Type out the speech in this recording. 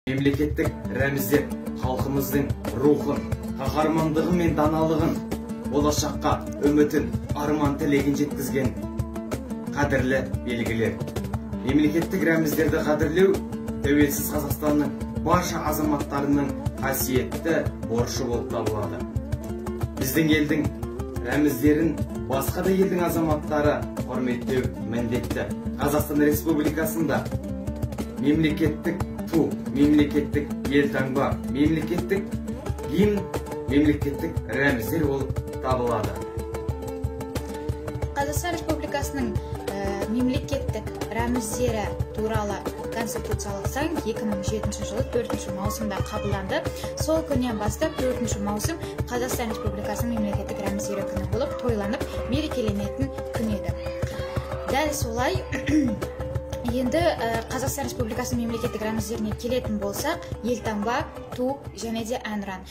Мемлекеттік рәміздер халқымыздың рухын, қаһармандығы мен даналығын, болашаққа үмітін, арман тілегін жеткізген қадірлі белгілер. Мемлекеттік рәміздерді қадірлеу тәуелсіз Қазақстанның барша азаматтарының қасиетті борышы болып табылады. Біздің елдің рәміздерін басқа да елдің азаматтары құрметтеу міндетті. Қазақстан Республикасында мемлекеттік ту, мемлекеттік елтаңба, мемлекеттік гимн, мемлекеттік рәміздер болып табылады. Қазақстан Республикасының мемлекеттік рәміздері туралы конституциялық заң 2007 жылы 4 маусымда қабылданды. Сол күннен бастап 4 маусым Қазақстан Республикасының мемлекеттік рәміздері күні болып тойланып, мерекеленетін күн еді. Дәл солай енді Қазақстан Республикасының мемлекеттік рәміздеріне келетін болсақ, елтаңба, ту және де әнұран.